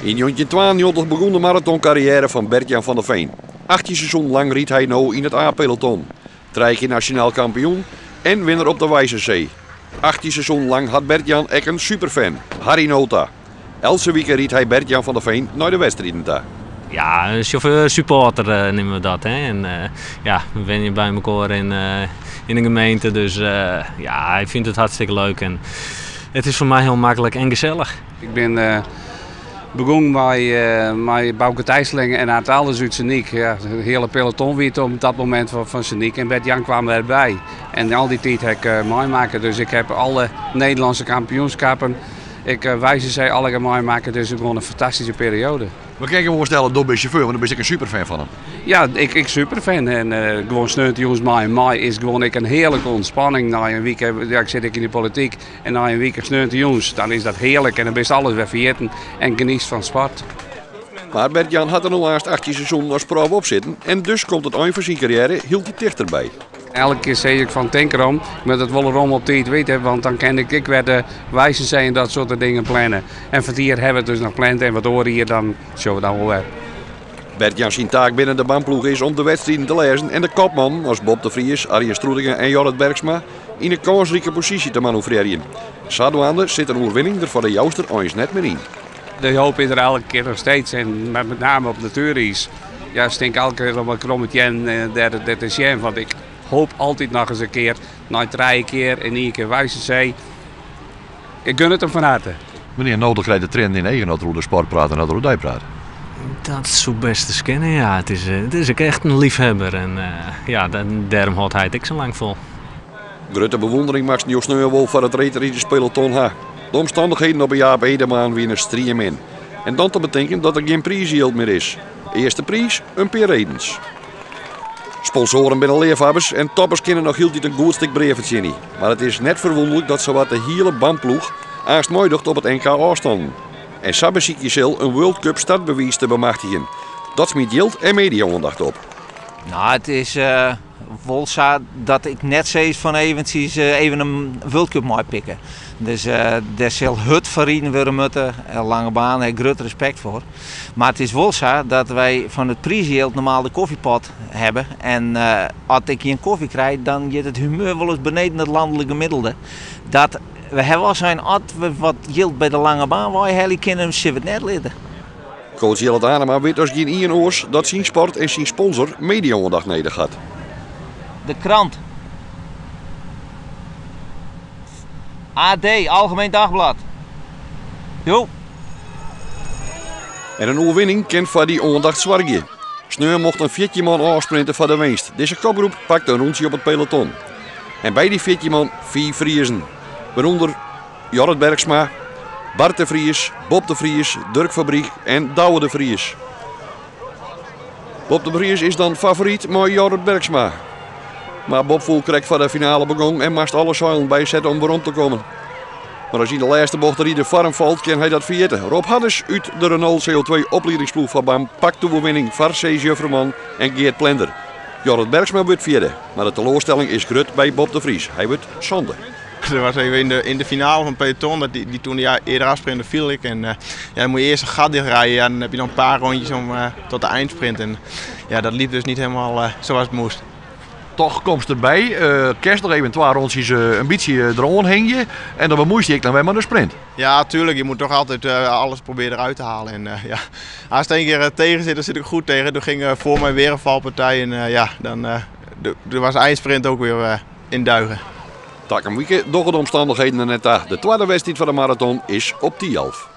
Yn 1992 begûn de maratonkarriêre fan Bert-Jan van der Veen. 18 seizoenen lang rydt hy no yn it A-peloton. Trije kear nasjonaal kampioen en winner op de Weissensee. 18 seizoenen lang hat Bert-Jan ek in superfan, Harry Nota. Eltse wike rydt hy Bert-Jan van der Veen nei de wedstriden ta. Ja, een chauffeur-supporter neame we dat. Hè. En ja, we wenje by mekoar yn de gemeente, dus ja, hy fynt it hartstikke leuk. En it is foar my hiel maklik en gesellich. Ik bin begûn mei Bauke Tijsseling en Aart Aalders út Sint Nyk. Ja, it hiele peloton wie op dat momint fan Sint Nyk en Bert Jan kwam derby. En al dy tiid ha ik meimakke, dus ik ha alle Nederlânske kampioenskappen, ik Weissensee allegear meimakke, dus gewoan in fantastyske perioade. We kinne gewoan stelle, do bist sjauffeur, want do bist ek in superfan fan him. Ja, ik superfan. En gewoan sneontejûns mei him mei is gewoan ek in hearlike ûntspanning. Nei in wike, ja, ik sit ek yn de polityk, en nei in wike sneontejûns, dan is dat hearlik en dan bist alles wer ferjitten en genietst fan sport. Mar Bert-Jan hat der no aanst 18 seizoenen as prof op sitten en dus komt it ein fan syn karriêre hieltyd tichterby. Elke kear sis ik fan tink derom, ik moat it wol rom op tiid witte, want dan kin ik ek wer de Weissensee en dat soarte dingen planne. En fan it jier hawwe we it dus noch pland en wat oar jier dan sjogge we dan wol wer. Bert-Jan syn taak binnen de BAM-ploech is om de wedstriden te lêzen en de kopmannen as Bob de Vries, Arjen Stroetinga en Jorrit Bergsma yn in kânsrike posysje te manoeuvrearjen. Sadwaande sit in oerwinning der foar de Jouster eins net mear yn. De hoop is der elke kear noch steeds en met name op natueriis. Ja, stink elke kear op in kromme teannen dêr te sjen, want ik hoop altyd noch ris in kear, nei trije kear en ien kear Weissensee. Ik gun it him fan harte. Menear Nota krijt de triennen yn de eagen as er oer de sport praat en as er oer dy praat. Dat soe bêst ris kinne, ja. It is ek echt in liefhebber en ja, dêrom hâldt hy it ek sa lang fol. Grutte bewûndering moatst jo sneon wol foar it reedriderspeloton ha. De omstannichheden op de Jaap Edenbaan wiene striemin. En dan te betinken dat der gjin prizejild mear is. Earste priis, in pear redens. Sponsoaren binne leafhawwers en toppers kinne noch hieltyd in goed stik brea fertsjinje. Mar it is net ferwûnderlik dat sawat de hiele BAM-ploech aanst meidocht op it NK ôfstannen. En sa besykje sil in World Cup startbewiis te bemachtigjen. Dat smyt jild en media-oandacht op. Nou, it is wol sa dat ik net sis fan eventsjes even in World Cup meipikke. Dus dêr sil hurd foar riden wurde moatte. Lange baan, ha ik grut respekt foar. Mar it is wol sa dat wy fan it priisjild normaal de koffiepot hawwe. En as ik gjin kofje krij, dan giet it humeur wolris beneden it lanlik gemiddelde. Dat we hawwe al sein, as we wat jild by de lange baan weihelje kinne, sille we it net litte. Coach Jillert Anema wit as gjin ien oars dat syn sport en syn sponsor media-oandacht nedich hat. De krant. AD, Algemeen Dagblad. Jo. En in oerwinning kin foar dy oandacht soargje. Sneon mocht in 14 man ôfsprinte foar de winst. Dizze kopgroep pakt in rûntsje op it peloton. En by dy 14 man fiif Friezen. Wêrûnder Jorrit Bergsma, Bart de Vries, Bob de Vries, Durk Fabriek en Douwe de Vries. Bob de Vries is dan favoryt mei Jorrit Bergsma. Mar Bob foel krekt foar de finale begong en moast alle seilen bysette om werom te kommen. Mar as yn de lêste bocht de rider foar him falt, kin hy dat ferjitte. Rob Hadders út de Renault CO2 opliedingsploech fan BAM pakt de oerwinning foar Cees Jufferman en Geert Plender. Jorrit Bergsma wurdt fjirde, mar de teloarstelling is grut by Bob de Vries. Hy wurdt sânde. Er was even in de finale van peloton, dat die toen die eerder afsprintte, viel ik. En ja, dan moet je eerst een gat dichtrijden. Ja, dan heb je nog een paar rondjes om tot de eindsprint. En ja, dat liep dus niet helemaal zoals het moest. Toch komst derby. Kinst noch even twa rûntsjes in bytsje deroan hingje. En dan bemuoist dy ek noch wer mei de sprint. Ja, tuurlijk. Je moet toch altijd alles proberen eruit te halen. En ja, als het één keer tegen zit, dan zit ik goed tegen. Toen ging voor mij weer een valpartij. En ja, dan de was de eindsprint ook weer in duigen. Takom wike dogge de omstannichheden der net ta. De twadde wedstriid fan de maraton is op Thialf.